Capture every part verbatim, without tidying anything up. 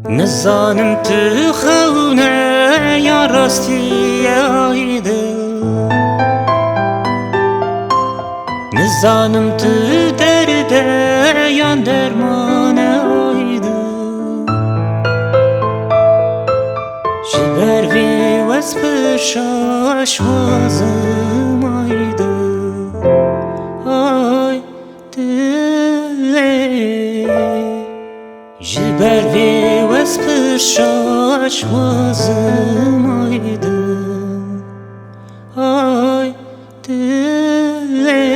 Nizanim tu xewne ya rastî ye, ay dil. Nizanim tu derde yan dermane, ay dil. Ji ber vê wez pir şaş wazim, ay dil. Ay dilê. Ji ber vê wez pir şaş wazim, ay dil, ay dilê.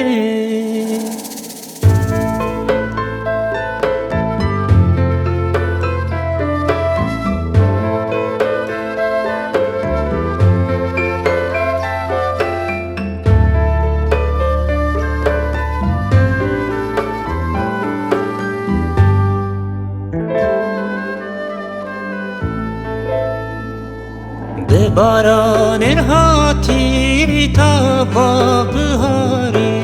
Bi baranên hatî tava biharî,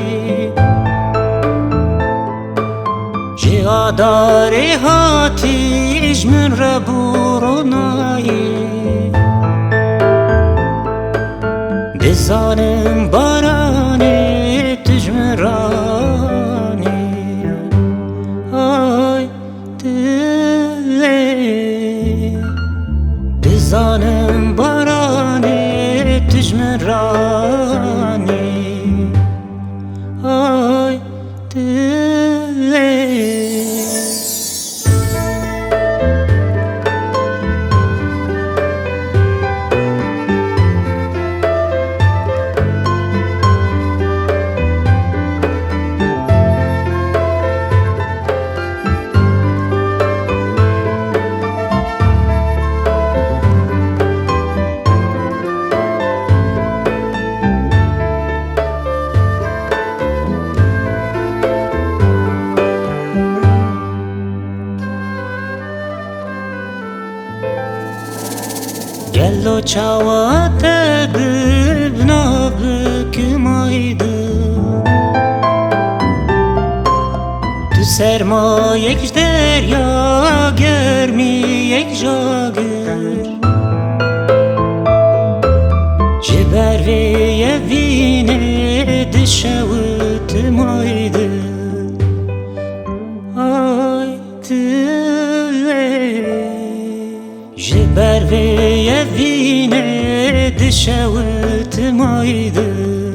ji adarê hatî ji min re bû ronayî. Dizanim baranê tu ji min ranî. Ay dilê. Dizanim baranê tu ji min ranî. Ay dilê. Gelo çawa te dibna bikim, ay dil? Tu sermayek ji derya, germiyek ji agir. Ji ber vê yevînê dişewitim, ay dil. Ay dilê. Ji ber vê yevînê dişewitim, ay dil.